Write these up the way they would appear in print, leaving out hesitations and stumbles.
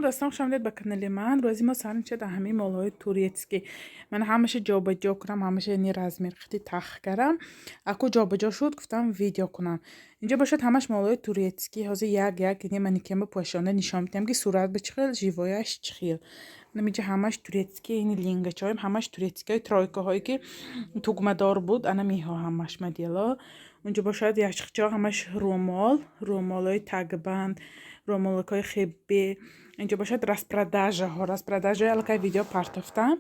Дӯстон, хуш омадед ба канали ман. Рӯзи мо сар мешавад ҳамаи молҳои турецкий. Ман ҳамаша ҷобаҷо кунам, ҳамаша яъне размер хати тах карам. Аку ҷобаҷо шуд, гуфтам видео кунам. Инҷо бошад ҳамаш молҳои турецкий. Ҳозир як як яъне манекенба пӯшонда нишон медиҳам, ки сурат ба чӣ хел, живояш чӣ хел. Инҷа ҳамаш турецкий, ини лингачаҳоем ҳамаш турецкий, тройкаҳое ки тугмадор буд, ана меҳо ҳамаш модело. Унҷо бошад яшқчаҳо ҳамаш рӯмол, рӯмолҳои тагбанд, рӯмолакҳои хебе. Инҷо бошад распродажаҳо, распродажаҳои аллакай видео партофтам.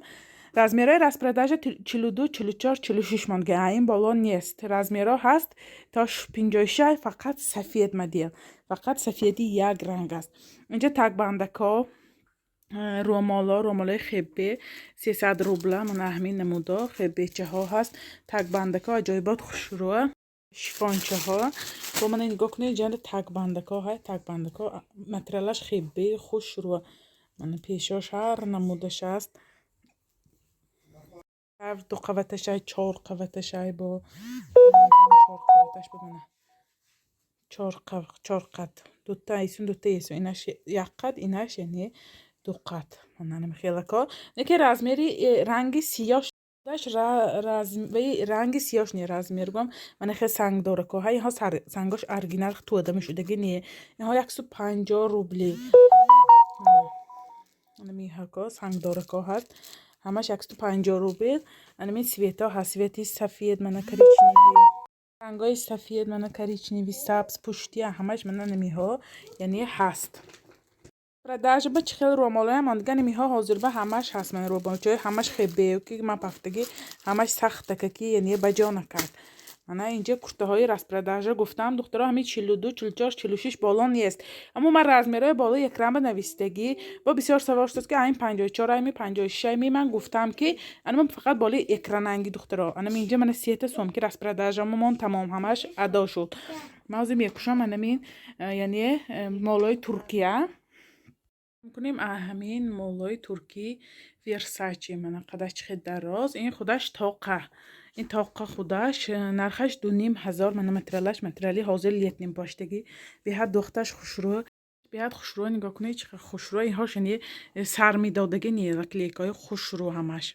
Размерҳои распродажа 42, 44, 46 мондга, ин боло нест. Размерҳо ҳаст то 56, фақат сафед модел, фақат сафеди як ранг аст. Инҷо тагбандакҳо, рӯмоло, рӯмолои хебе 300 рубла, мана ҳамин намудо хебечаҳо ҳаст. Тагбандакҳо аҷоибот хушрӯа, шифончаҳо. Бо мана нигоҳ кунед, инҷа тагбандакҳо ҳай, тагбандакҳо материалаш хебе хушрӯа. Мана пешош ҳар намудаш аст. Ду қаваташай, чор қаваташай, бо чор қаваташ буд, мана чор қат, дута исун, дута исун, инаш як қат, инаш яъне ду қат. Мана хелако. Лекин размери ранги сиёш ранги сиёш не размер гум. Мана хел сангдорако ҳай, инҳо сангош оригинал тӯда мешудаги не. Инҳо 150 рубли. Миҳако сангдорако ҳаст. Ҳамаш 150 рубл. Анамин цветҳо ҳаст, цвети сафед, мана коричневый. Рангҳои сафед, мана коричневый, сабз, пуштия ҳамаш мана намиҳо, яъне ҳаст. Продажа ба чӣ хел рӯмолоям мондага, намиҳо ҳозир ба ҳамаш ҳаст. Мана рӯмолчаҳои ҳамаш хебею ки ман пафтагӣ ҳамаш сахтака ки яъне ба ҷо накард. Мана инҷа куртаҳои распродажа гуфтам, духтаро, ҳамин 42, 44, 46 боло нест. Аммо ман размерҳои болои экранба навистагӣ. Бо бисёр савол шудааст, ки айн 54 айми, 56 айми. Ман гуфтам, ки анама фақат болои экрананги, духтаро. Анам инҷа мана сета сумки распродажамон тамом, ҳамаш адо шуд. Ман ҳозир мекушам анамин, яъне молҳои Туркия. Мекунем ҳамин молҳои туркӣ Версачи, мана қадаш чӣ хел дароз, ин худаш тоқа. Ин тоқа худаш нархаш 2500, мана материалаш материали ҳозир летний поштагӣ, беҳад духташ хушрӯ, беҳад хушрӯ, нигоҳ кунед чӣ қадр хушрӯ. Инҳош яъне сар медодагӣ не, наклейкаҳои хушрӯ ҳамаш.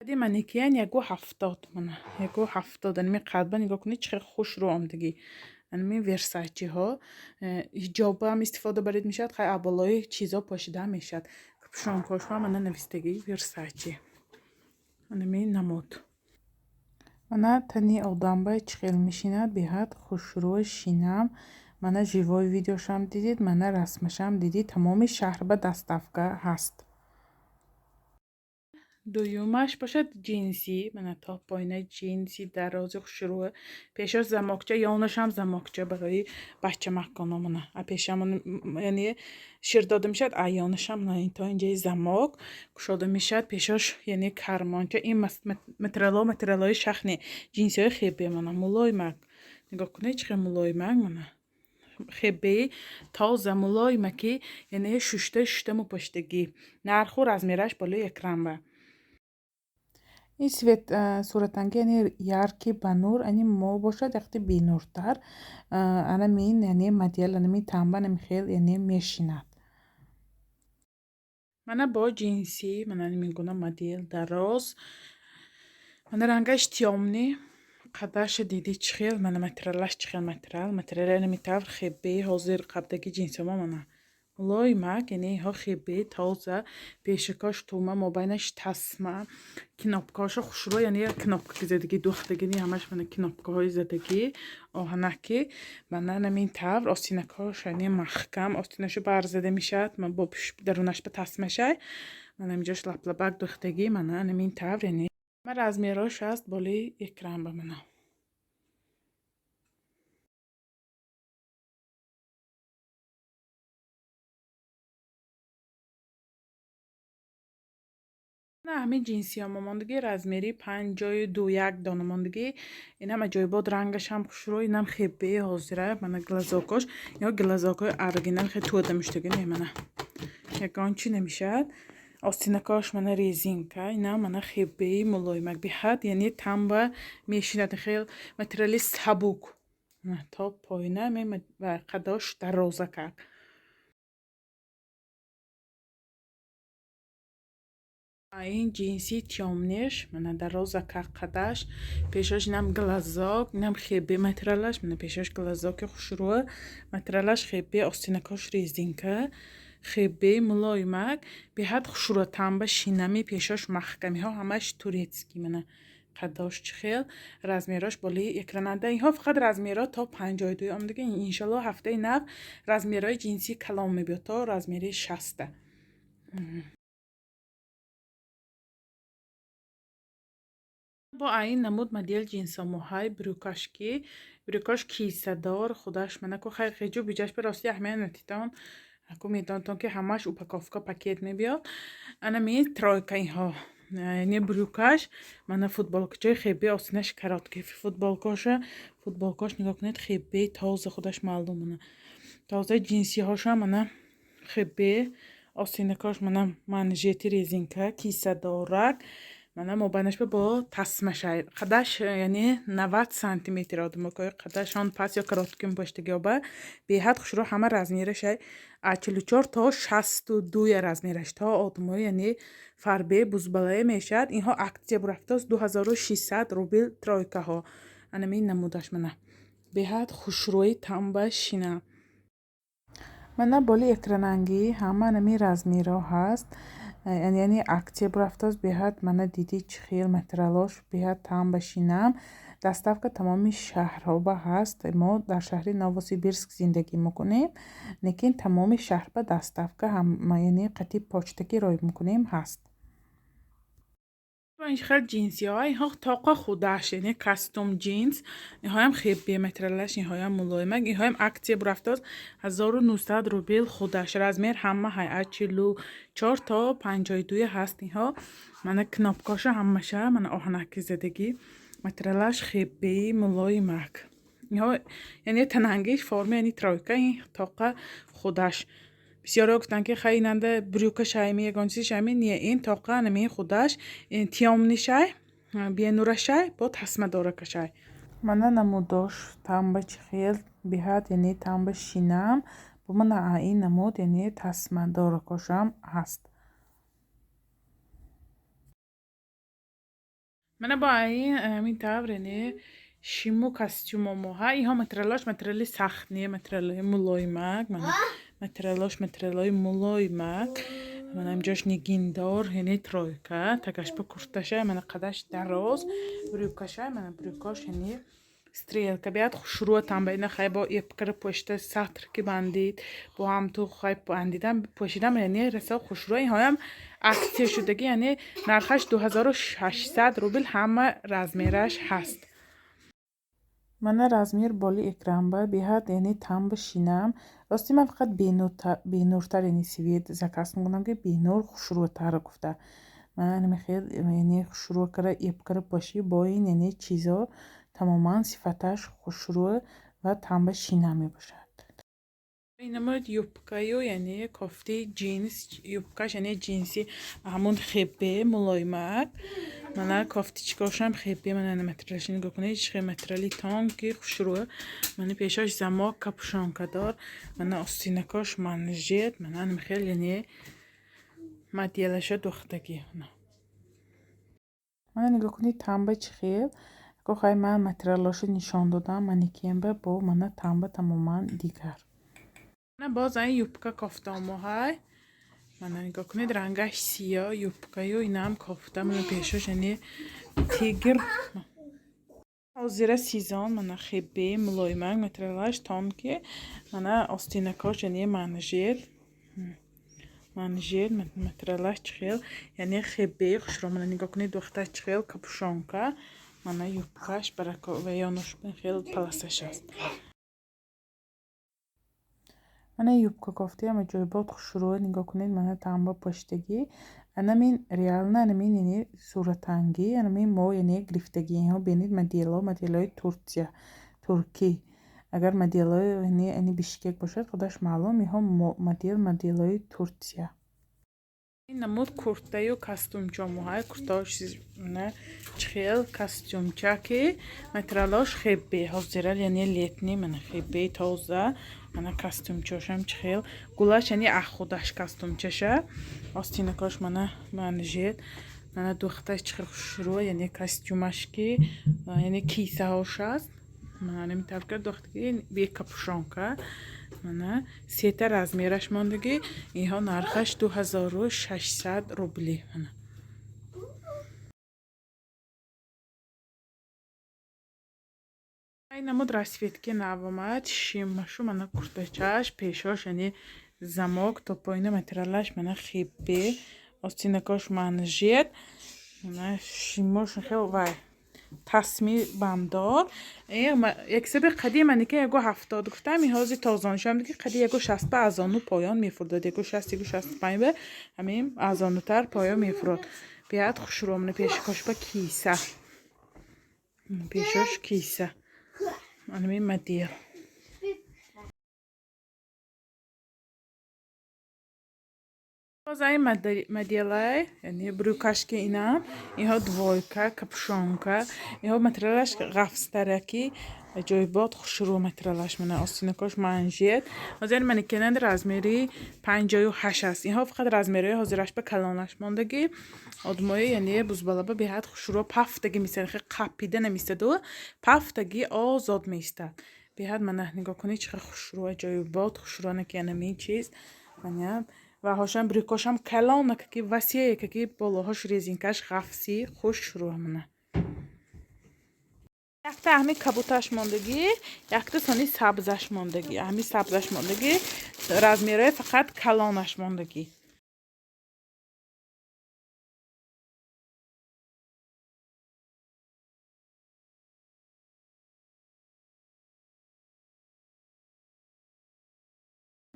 Қади манекен 1,70, мана 1,70, анами қадба нигоҳ кунед чӣ қадр хушрӯ омадагӣ. Анами Версачиҳо ҳиҷобам истифода баред мешавад, хай аболои чизо пошида мешавад. Капюшонкошма мана навистагӣ Версачи. Анами намуд. Мана тани одамба чӣ хел мешинад, беҳад хушрӯ шинам. Мана живой видеошам дидед, мана расмашам дидед, тамоми шаҳр ба доставка ҳаст. Дуюмаш бошад ҷинсӣ, мана то поина ҷинси дарози хушрӯ, пешош замокча, ёнашам замокча барои бачамакконо, мана а пешамон яъне шир дода мешавад, а ёнашам то инҷаи замок кушода мешавад, пешош яъне кармонча. Ин материалҳо материалҳои шахни ҷинсиҳои хебе, мана мулоимак. Нигоҳ кунед чӣ хел мулоимак, мана хебеи тоза мулоимаки, яъне шушта шушта мупоштагӣ. Нарху размераш болои экранба. Ин свет суратанги яъне яркий ба нур, ани мо бошад яхти бенуртар. Анамин яъне модел анами тамба анами хел яъне мешинад. Мана бо ҷинсӣ, мана ҳамин гуна модел дароз. Мана рангаш тёмный, қадаша дидӣ чӣ хел, мана материалаш чӣ хел материал, материали анами тавр хебе ҳозир қабдаги ҷинсомо, мана мулоимак, яъне инҳо хебе тоза, пешакош тума, мобайнаш тасма, кнопкаҳошо хушрӯ, яъне кнопка задагӣ, духтагини ҳамаш мана кнопкаҳои задагӣ, оҳанаки, мана намин тавр, остинакҳош яъне маҳкам, остинашо бар зада мешавад, бо дарунаш ба тасмашай, мана инҷош лаблабак духтагӣ, мана намин тавр, яъне размерҳош ҳаст болои экран ба мана. Ҳамин ҷинсиҳо мондагӣ размери 52, як дона мондагӣ. Инам аҷоибот, рангашам хушрӯ, инам хебе ҳозира, мана глазокош, ино глазокҳои оригинал хел тӯда мешудагӣ не, мана ягон чӣ намешавад. Остинакош мана резинка, инам мана хебеи мулоимак, беҳад яъне тамба мешинад, хел материали сабук. То поина ва қадош дароза кард. Ин ҷинси тёмный ш, мана дарозака қадаш, пешош инам глазок, инам хебе материалаш, мана пешош глазоки хушрӯ, материалаш хебе, остинакош резинка, хебе мулоимак, беҳад хушрӯ, тамба шинами, пешош маҳкамиҳо ҳамаш турецкий. Мана қадош чӣ хел, размерош болои экрананда. Инҳо фақат размерҳо то 52 омдаги. Иншалло, ҳафтаи нав размерҳои ҷинси калон мебиёд, то размери 60-а. Бо айн намуд модел ҷинсомоҳай, брюкаш, ки брюкаш кисадор худаш. Манаку хай хеҷу биҷаш ба рости аҳамият натитон, аку медонтон, ки ҳамаш упаковка, пакет мебиёд. Ана ми тройка инҳо, яъне брюкаш. Мана футболкачои хебе, остинаш короткий футболкоша. Футболкош нигоҳ кунед, хебе, тоза, худаш маълум, мана тоза. Ҷинсиҳоша мана хебе, остинакош мана манжети резинка, кисадорак, мана мобайнашба бо тасмашай. Қадаш яъне 90 сантиметр. Одамокои қадашон пас ё коротким поштагиёба беҳад хушрӯ. Ҳама размерашай аз 44 то 62 размераш, то одамои яъне фарбе, бузбалае мешавад. Инҳо акция бурафтааст, 2600 рубл тройкаҳо. Анами намудаш мана беҳад хушрӯи, тамба шина. Мана боли экранангӣ ҳама анами размерҳо ҳаст, яъне акция бурафтааст. Беҳад мана диди чӣ хел материалош, беҳад тамба шинам. Доставка тамоми шаҳрҳоба ҳаст. Мо дар шаҳри Новосибирск зиндагӣ мекунем, лекин тамоми шаҳрба доставка, яъне қати почта ки роҳ мекунем, ҳаст. Ин хел ҷинсиҳо, инҳо тоқа худаш, яъне костюм ҷинс. Инҳоям хебе материалаш, инҳоям мулоимак. Инҳоям акция бурафтааст, 1900 рубл худаш. Размер ҳама ҳай аз 44 то 52 ҳаст инҳо. Мана кнопкаша ҳамаша мана оҳанаки задагӣ, материалаш хебеи мулоимак. Инҳо яъне танангиш форма, яъне тройка, ин тоқа худаш. Бисёриҳо гуфтанд, ки хай, инанда брюка шайми, ягон чизи шайми. Не, ин тоқа анами худаш тёмный шай, бенурашай, бо тасмадоракашай. Мана намудош тамба чӣ хел, беҳад яъне тамба шинам. Бо мана ин намуд, яъне тасмадоракошам ҳаст. Мана бо ин ҳамин тавр, яъне шиму костюмомоҳа. Инҳо материалош материали сахт не, материалои мулоимак. Мана материалош материалои мулоимак. Мана инҷош нигиндор, яъне тройка, тагашба курташа. Мана қадаш дароз, брюкаша. Мана брюкош, яъне стрелка, беҳад хушрӯ, тамба. Ина хай бо эпкара пошта, сатр ки бандид, бо ҳамту хай бандидам, пошидам, яъне расо хушрӯ. Инҳоям акция шудагӣ, яъне нархаш 2600 рубл. Ҳама размераш ҳаст. Мана размер боли экранба. Беҳад яъне тамба шинам. Рости ман фақат бенуртар, яъне свет заказ мекунам, ки бенур хушрӯтар гуфта. Мана хел, яъне хушрӯ кара, эпкара пошӣ, бо ин яъне чизо тамоман сифаташ хушрӯ ва тамба шинам мебошад. Инамуд юбкаю, яъне кофтаи ҷинс, юбкаш яъне ҷинси ҳамун хебе мулоимак. Мана кофтичкошам хебе. Мана материалаш нигоҳ кунед, чӣ хел материали тонкий, хушрӯ. Мана пешош замок, капюшонкадор, мана остинакош манжет. Мана хел, яъне моделаша духтагӣ. Мана нигоҳ кунед, тамба чӣ хел. Хай, ман материалошо нишон додам, манекенба бо мана тамба тамоман дигар. Мана боз айн юбка кофтаомоҳай. Мана нигоҳ кунед, рангаш сиёҳ, юбкаю инам кофта. Мана пешош яъне тигр. Ҳозира сезон. Мана хебе мулоимак, материалаш тонкий. Мана остинакош, яъне манжет, материалаш чӣ хел, яъне хебе хушро. Мана нигоҳ кунед, духташ чӣ хел, капюшонка. Мана юбкаш ва ёнош хел полосаш аст. Мана юбка кофтаам аҷоибот, хушрӯ, нигоҳ кунед. Мана тамба поштагӣ, анамин реально, анамин яъне суратангӣ, анамин мо яъне гирифтагӣ. Инҳо бинед, моделҳо, моделҳои Турция, туркӣ. Агар моделҳои яъне Бишкек бошад, худаш маълум. Инҳо модел, моделҳои Турция. Ин намуд куртаю костюмчомоҳай. Куртаош на чихел костюмча, ки материалош хебе, ҳозира, яъне летний, мана хебе тоза. Мана костюмчошам чихел гулаш, яъне ахудаш костюмчаша, остинакош мана манжет, мана духташ чихел хушрӯ, яъне костюмаш ки яъне кисаҳош аст. Мана ҳамин духтаги бе капюшонка. Мана сета размераш мондагӣ. Инҳо нархаш 2600 рубли. Мана ин намуд расцветки нав омад, шимашу мана куртачаш, пешош яъне замок то поина, материалаш мана хебе, остинакош манжет, мана шимош хел вай тасми бандор. Яксаби қадим ки яго 70 гуфтам, ин ҳози тозоншам ки қади яго 60 ба азону поён мефурдод, яго 60, яго 65 ба ҳамин азонутар поён мефурод. Беҳад хушрӯ. Мана пешкош ба киса, пешош киса, анами модел. Боз ай моделай, яъне брюкашки инам, инҳо двойка, капюшонка, инҳо материалаш ғафстараки, ҷойбод, хушрӯ материалаш. Мана остинакош манжет. Ҳозир манекенанд размери 58 аст. Инҳо фақат размерҳои ҳозираш ба калонаш мондагӣ. Одамои яъне бузбалаба беҳад хушрӯ, пафтаги мистад, хе қапида намистаду, пафтаги озод меистад. Беҳад мана нигоҳ кунед, чӣ қадр хушрӯ, ҷойбод, хушрӯ ки янамин чиз. Мана ва ҳошам брюкошам калона, ки васее, ки болоҳош резинкаш ғафси, хушрӯ. Мана якта ҳами кабуташ мондагӣ, якта сони сабзаш мондагӣ, ҳами сабзаш мондагӣ, размерҳои фақат калонаш мондагӣ.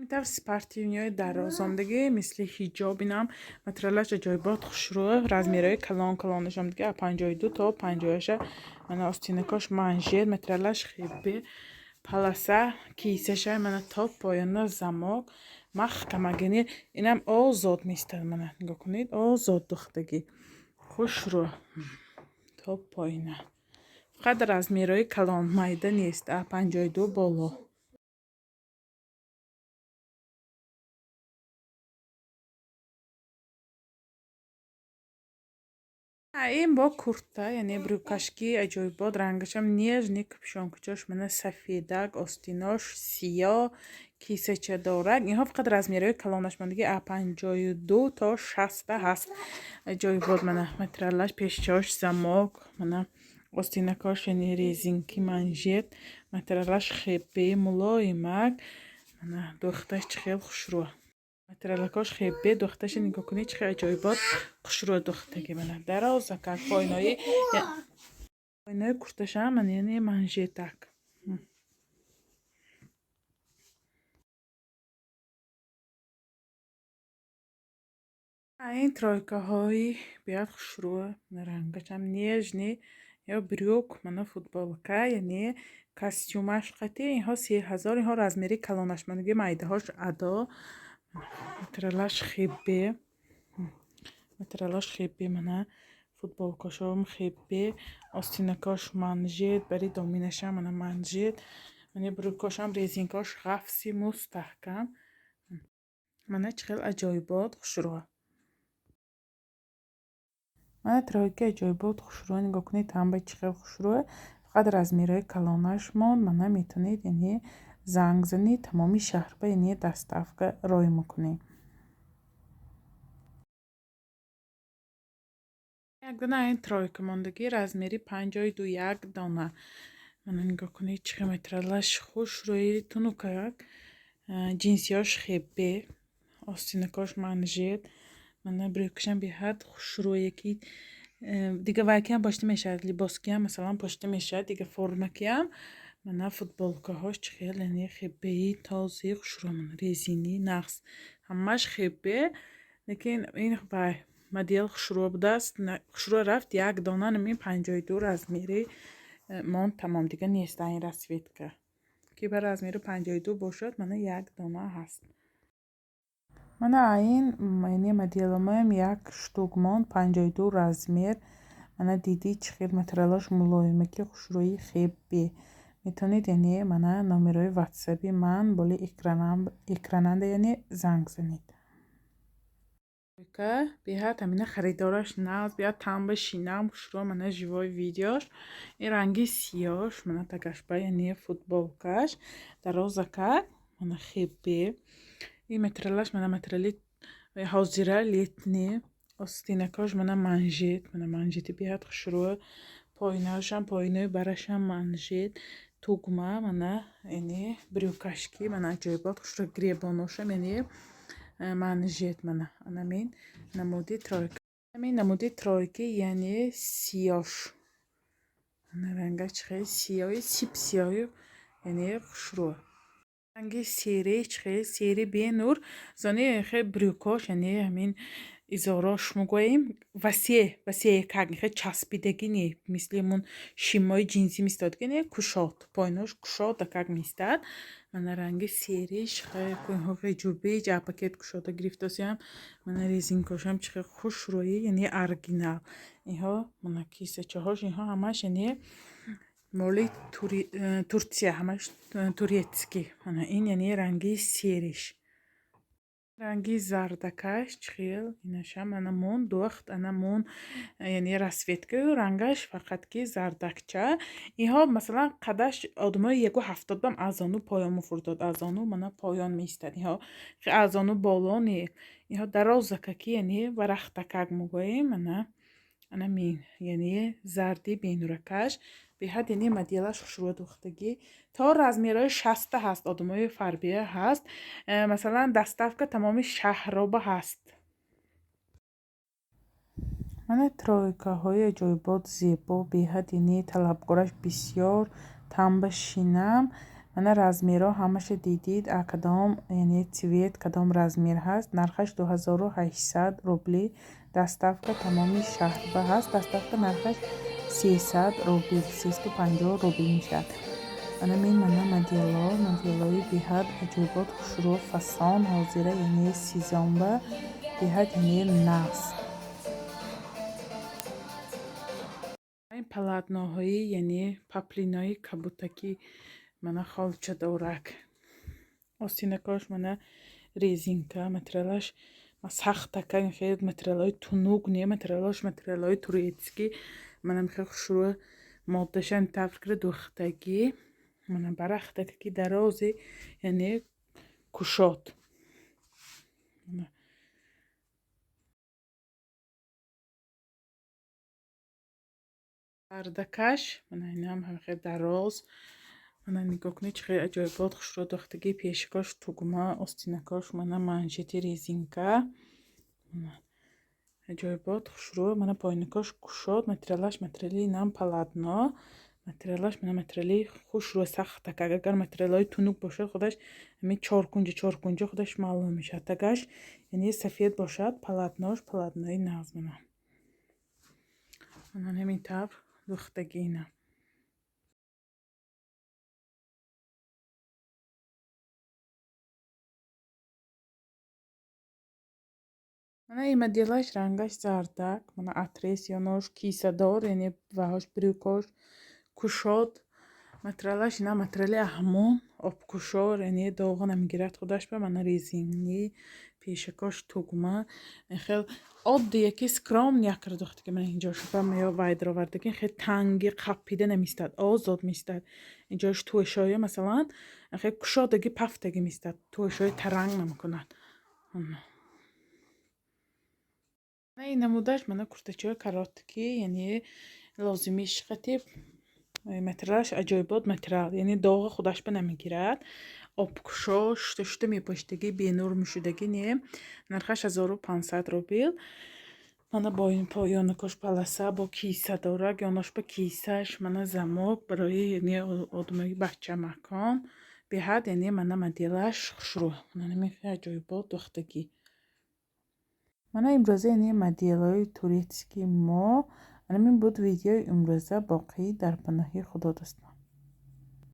Ин спортивниҳои дарозомдагӣ, мисли ҳиҷоб, инам материалаш аҷоибот, хушрӯ, размерҳои калон калонашам дига, 52 то 58. Мана остинакош манжет, материалаш хебе, паласа, кисаша мана то поёна замок, маҳкамагини, инам озод меистад. Мана нигоҳ кунед, озод духтагӣ, хушрӯ то поина. Фақат размерҳои калон, майда нест, а 52 боло. Ин бо курта, яъне брюкашки аҷоибот, рангашам нежный, капюшонкачош мана сафедак, остинош сиёҳ, кисача дорак. Инҳо фақат размерҳои калонаш мондагӣ, а 52 то 60 ҳаст. Аҷоибот, мана материалаш, пешчош замок, мана остинакош яъне резинки, манжет, материалаш хебе, мулоимак. Мана духташ чӣ хел хушрӯ, материалакош хебе, духташа нигоҳ кунед, чӣ хел аҷоибот, хушрӯ духтаги. Мана дарозакак, поинои курташам мана яъне манжетак. Ин тройкаҳои беҳад хушрӯ, рангашам нежный, ё брюк, мана футболка, яъне костюмаш қати. Инҳо 3000. Инҳо размери калонаш мондагӣ, майдаҳош адо. Материалаш хебе, материалаш хебе, мана футболкашом хебе, остинакош манжет, бари доминашам мана манжет, мана брюкошам резинкош ғафси, мустаҳкам. Мана чӣ хел аҷоибот, хушрӯ. Мана тройка аҷоибот, хушрӯ, нигоҳ кунед, ҳамаи чӣ хел хушрӯ, фақат размерҳои калонаш монд. Мана метавонед яъне занг занед, тамоми шаҳрба яъне доставка рой мекунем. Як дона ин тройка мондагӣ, размери 52, як дона. Мана нигоҳ кунед, чӣ хел материалаш хушрӯи, тунукак, ҷинсиёш хебе, остинакош манжет, мана брюкашам беҳад хушрӯе, ки дига вайкиам пошта мешавад, либоскиам масалан пошта мешавад, дига формакиам. Мана футболкаҳош чӣ хел яъне хебеи този, хушрӯ, резини, нағз, ҳамааш хебе. Лекин ин вай модел хушрӯ будааст, хушрӯ рафт, як дона нами 52 размери монд, тамом, дига нест. Ин расцветка ки ба размери 52 бошад, мана як дона ҳаст. Мана ин яъне моделомоям як штук монд, 52 размер. Мана дидӣ, чӣ хел материалош мулоимаки, хушрӯи хебе. Метавонед, яъне мана номерои ватсаби ман боли экрананда, яъне занг занед. Беҳад ҳамина харидораш нағз, беҳад тамба шинам, хушрӯ, мана живой видеош. Ин ранги сиёш, мана тагашба, яъне футболкаш дарозакак, мана хебе. Ин материалаш мана материали ҳозира летний. Остинакош мана манжет, мана манжети беҳад хушрӯ. Поинаашам, поинои барашам манжет, тугма, мана яъне брюкашки, мана аҷоибот хушрӯ, гребоношам яъне манжет. Мана анамин намуди тройка, ҳамин намуди тройки, яъне сиёш. Ана ранга чӣ хел сиёи, сип сиёи, яъне хушрӯ. Ранги серӣ, чӣ хел сери бенур зони хел брюкош, яъне ҳамин изорош мегӯем, васеъ васеъкак, хел часпидагӣ не, мисли ҳамун шимои ҷинсӣ меистодагӣ не, кушод, поинош кушодакак меистад. Мана ранги сериш, ҷубиҷ пакет кушода гирифтосиям. Мана резинкошам чӣ хел хушрӯӣ, яъне оригинал. Инҳо мана кисачаҳош, инҳо ҳамаш яъне моли Турция, ҳамаш турецкий. Мана ин яъне ранги сериш. Ранги зардакаш чӣ хел инашам ана мон духт, ана мон, яъне расцветкаю рангаш фақат ки зардакча. Инҳо масалан қадаш одамои 1,70 бам аз зону поён мефурдод, аз зону мана поён меистад. Инҳо аз зону боло не, инҳо дарозакаки, яъне варахтакак мегӯем. Мана анамин яъне зарди бенуракаш, беҳад яъне моделаш хушрӯ, духтагӣ. То размерҳои 60 ҳаст, одамои фарбия ҳаст. Масалан, доставка тамоми шаҳрроба ҳаст. Мана тройкаҳои аҷоибот, зебо, беҳад яъне талабгораш бисёр, тамба шинам. Мана размерҳо ҳамаша дидид, а кадом яъне цвет, кадом размер ҳаст. Нархаш 2800 рубли, доставка тамоми шаҳрба ҳаст. Доставка нархаш 300 рубл, 350 рубл мешавад. Анамин мана моделҳо, моделҳои беҳад аҷоибот, хушрӯ, фасон, ҳозира, яъне сезонба беҳад яъне нағз. Ин полотноҳои, яъне паплинои кабутакӣ, мана холчадорак, остинакош мана резинка, материалаш сахтака, хел материалҳои тунук не, материалҳош материалҳои турецкий. Мана михел хушрӯ, моддашан тавр кира духтагӣ. Мана барахтака ки дарози, яъне кушод. Зардакаш мана инам ҳамихел дароз. Мана нигоҳ кунед, чӣ хел аҷоибот, хушрӯ, духтагӣ. Пешикош тугма, остинакош мана манжети резинка, аҷоибот, хушрӯ. Мана поинакош кушод, материалаш материали нам полотно, материалаш мана материали хушрӯ, сахтакак. Агар материалҳои тунук бошад, худаш ҳамин чоркунҷа чоркунҷа худаш маълум мешавад. Тагаш яъне сафед бошад, полотнош полотнои нағз. Мана ҳамин тавр духтагӣ ина. Мана ин моделаш рангаш зардак, мана отрез ёнош, кисадор, яъне ваҳош брюкош кушод. Материалаш ина материали аҳмон, обкушор, яъне доға намегирад худаш ба. Мана резини, пешакош тугма, хел оддие ки скромный якра духтаги. Мана инҷош ба ё вай даровардаги, хел танги қаппида намеистад, озод меистад. Инҷош тӯшоя масалан хел кушодаги, пафтаги меистад, тӯшои таранг намекунад. Ин намудаш мана куртачаҳои короткий, яъне лозимиш қати, материалаш аҷоибот материал, яъне доға худаш ба намегирад, обкушо, шута шута мепошидагӣ, бенур мешудагӣ не. Нархаш 1500 рубл. Мана бо поёнакош полоса, бо киса дорак, ёнаш ба кисаш, мана замок барои яъне одамои бачамакон. Беҳад яъне мана моделаш хушрӯ, мана аҷоибот, духтагӣ. Мана имрӯза яъне моделҳои турецкий мо анамин буд видеои имрӯза. Боқӣ дар паноҳи Худо, дӯстон.